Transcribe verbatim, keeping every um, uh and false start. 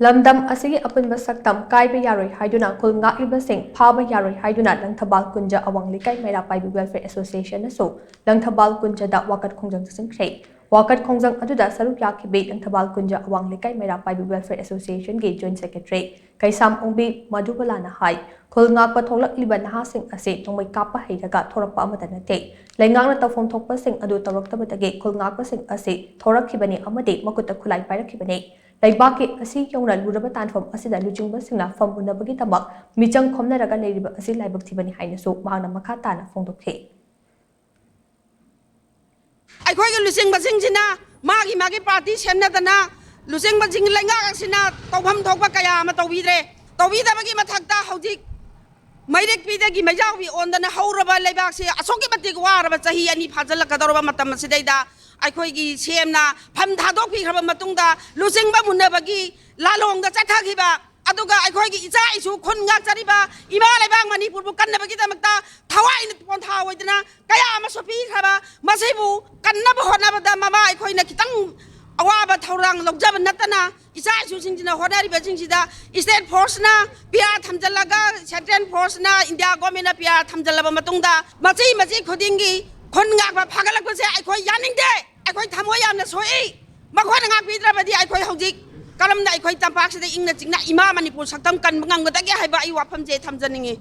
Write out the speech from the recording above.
ꯂꯝꯗꯝ ꯑꯁꯤꯒꯤ ꯑꯄꯨꯟꯕ ꯁꯛꯇꯝ ꯀꯥꯏꯕ ꯌꯥꯔꯣꯏ ꯍꯥꯏꯗꯨꯅ ꯈꯨꯜ ꯉꯥꯛꯂꯤꯕꯁꯤꯡ ꯐꯥꯕ ꯌꯥꯔꯣꯏ ꯍꯥꯏꯗꯨꯅ ꯂꯪꯊꯕꯥꯜ ꯀꯨꯟꯖ ꯑꯋꯥꯡ ꯂꯩꯀꯥꯏ ꯃꯩꯔꯥ ꯄꯥꯏꯕꯤ Welfare Association ꯅꯁꯨ ꯂꯪꯊꯕꯥꯜ ꯀꯨꯟꯖꯗ ꯋꯥꯀꯠ ꯈꯣꯡꯖꯪ ꯆꯠꯁꯤꯟꯈ꯭ꯔꯦ꯫ ꯋꯥꯀꯠ ꯈꯣꯡꯖꯪ ꯑꯗꯨꯗ ꯁꯔꯨꯛ ꯌꯥꯈꯤꯕꯤ ꯂꯪꯊꯕꯥꯜ ꯀꯨꯟꯖ ꯑꯋꯥꯡ ꯂꯩꯀꯥꯏ ꯃꯩꯔꯥ ꯄꯥꯏꯕꯤ Welfare Association ꯒꯤ Joint Secretary ꯀꯩꯁꯥꯝ ꯑꯣꯡꯕꯤ ꯃꯙꯨꯕꯂꯥꯅ ꯍꯥꯏ, ꯈꯨꯜ ꯉꯥꯛꯄ ꯊꯣꯛꯂꯛꯂꯤꯕ ꯅꯍꯥꯁꯤꯡ ꯑꯁꯤ ꯅꯣꯡꯃꯩ ꯀꯥꯞꯄ ꯍꯩꯔꯒ ꯊꯣꯔꯛꯄ ꯑꯃꯠꯇ ꯅꯠꯇꯦ꯫ ꯂꯩꯉꯥꯛꯅ ꯇꯧꯐꯝ ꯊꯣꯛꯄꯁꯤꯡ ꯑꯗꯨ ꯇꯧꯔꯛꯇꯕꯗꯒꯤ ꯈꯨꯜ ꯉꯥꯛꯄꯁꯤꯡ ꯑꯁꯤ ꯊꯣꯔꯛꯈꯤꯕꯅꯤ ꯑꯃꯗꯤ ꯃꯈꯨꯠꯇ ꯈꯨꯠꯂꯥꯏ ꯄꯥꯏꯔꯛꯈꯤꯕꯅꯤ꯫ ꯂꯩꯕꯥꯛꯀꯤ ꯑꯁꯤ ꯌꯧꯅ ꯂꯨꯔꯕ ꯇꯥꯟꯐꯝ ꯑꯁꯤꯗ ꯂꯨꯆꯤꯡꯕꯁꯤꯡꯅ ꯐꯝ ꯃꯨꯟꯅꯕꯒꯤꯗꯃꯛ ꯃꯤꯆꯪ ꯈꯣꯝꯅꯔꯒ ꯂꯩꯔꯤꯕ ꯑꯁꯤ ꯂꯥꯏꯕꯛ ꯊꯤꯕꯅꯤ ꯍꯥꯏꯅꯁꯨ ꯃꯍꯥꯛꯅ ꯃꯈꯥ ꯇꯥꯅ ꯐꯣꯡꯗꯣꯛꯈꯤ꯫ ꯑꯩꯈꯣꯏꯒꯤ ꯂꯨꯆꯤꯡꯕꯁꯤꯡꯁꯤꯅ ꯃꯥꯒꯤ ꯃꯥꯒꯤ ꯄꯥꯔꯇꯤ ꯁꯦꯝꯅꯗꯅ ꯂꯨꯆꯤꯡꯕꯁꯤꯡ ꯂꯩꯉꯥꯛ ꯑꯁꯤꯅ ꯇꯧꯐꯝ ꯊꯣꯛꯄ ꯀꯌꯥ ꯑꯃ ꯇꯧꯕꯤꯗ꯭ꯔꯦ꯫ ꯇꯧꯕꯤꯗꯕꯒꯤ ꯃꯊꯛꯇ ꯍꯧꯖꯤꯛ ꯃꯩꯔꯦꯛꯄꯤꯗꯒꯤ ꯃꯩꯖꯥꯎꯕꯤ ꯑꯣꯟꯗꯅ ꯍꯧꯔꯕ ꯂꯩꯕꯥꯛꯁꯦ ꯑꯁꯨꯛꯀꯤ ꯃꯇꯤꯛ ꯋꯥꯔꯕ ꯆꯍꯤ ꯑꯅꯤ ꯐꯥꯖꯤꯜꯂꯛꯀꯗꯧꯔꯕ ꯃꯇꯝ ꯑꯁꯤꯗꯩꯗ ꯑꯩꯈꯣꯏꯒꯤ ꯁꯤ ꯑꯦꯝꯅ ꯐꯝ ꯊꯥꯗꯣꯛꯄꯤꯈ꯭ꯔꯕ ꯃꯇꯨꯡꯗ ꯂꯨꯆꯤꯡꯕ ꯃꯨꯟꯅꯕꯒꯤ ꯂꯥꯂꯣꯡꯗ ꯆꯠꯊꯈꯤꯕ, ꯑꯗꯨꯒ ꯑꯩꯈꯣꯏꯒꯤ ꯏꯆꯥ ꯏꯁꯨ ꯈꯨꯟ ꯉꯥꯛꯆꯔꯤꯕ ꯏꯃꯥ ꯂꯩꯕꯥꯛ ꯃꯅꯤꯄꯨꯔꯕꯨ ꯀꯟꯅꯕꯒꯤꯗꯃꯛꯇ ꯊꯋꯥꯏꯅ ꯄꯣꯟꯊꯥ ꯑꯣꯏꯗꯅ ꯀꯌꯥ ꯑꯃꯁꯨ ꯄꯤꯈ꯭ꯔꯕ, ꯃꯁꯤꯕꯨ ꯀꯟꯅꯕ ꯍꯣꯠꯅꯕꯗ ꯃꯃꯥ ꯑꯩꯈꯣꯏꯅ ꯈꯤꯇꯪ ꯑꯋꯥꯕ ꯊꯧꯔꯥꯡ ꯂꯧꯖꯕ ꯅꯠꯇꯅ ꯏꯆꯥ ꯏꯁꯨꯁꯤꯡꯁꯤꯅ ꯍꯣꯠꯅꯔꯤꯕꯁꯤꯡꯁꯤꯗ state force ꯅ ꯄꯤꯌꯥ ꯊꯝꯖꯤꯜꯂꯒ central force ꯅ, India government ꯅ ꯄꯤꯌꯥ ꯊꯝꯖꯤꯜꯂꯕ ꯃꯇꯨꯡꯗ ꯃꯆꯤ ꯃꯆꯤ ꯈꯨꯗꯤꯡꯒꯤ ꯈꯨꯟ ꯉꯥꯛꯄ ꯐꯒꯠꯂꯛꯄꯁꯦ ꯑꯩꯈꯣꯏ ꯌꯥꯅꯤꯡꯗꯦ꯫ ꯑꯩꯈꯣꯏ ꯊꯃꯣꯏ ꯌꯥꯝꯅ ꯁꯣꯛꯏ꯫ ꯃꯈꯣꯏꯅ ꯉꯥꯛꯄꯤꯗ꯭ꯔꯕꯗꯤ ꯑꯩꯈꯣꯏ ꯍꯧꯖꯤꯛ ꯀꯔꯝꯅ ꯑꯩꯈꯣꯏ ꯇꯝꯄꯥꯛꯁꯤꯗ ꯏꯪꯅ ꯆꯤꯛꯅ ꯏꯃꯥ ꯃꯅꯤꯄꯨꯔ ꯁꯛꯇꯝ ꯀꯟꯕ ꯉꯝꯒꯗꯒꯦ ꯍꯥꯏꯕ ꯑꯩ ꯋꯥꯐꯝꯁꯦ ꯊꯝꯖꯅꯤꯡꯉꯤ꯫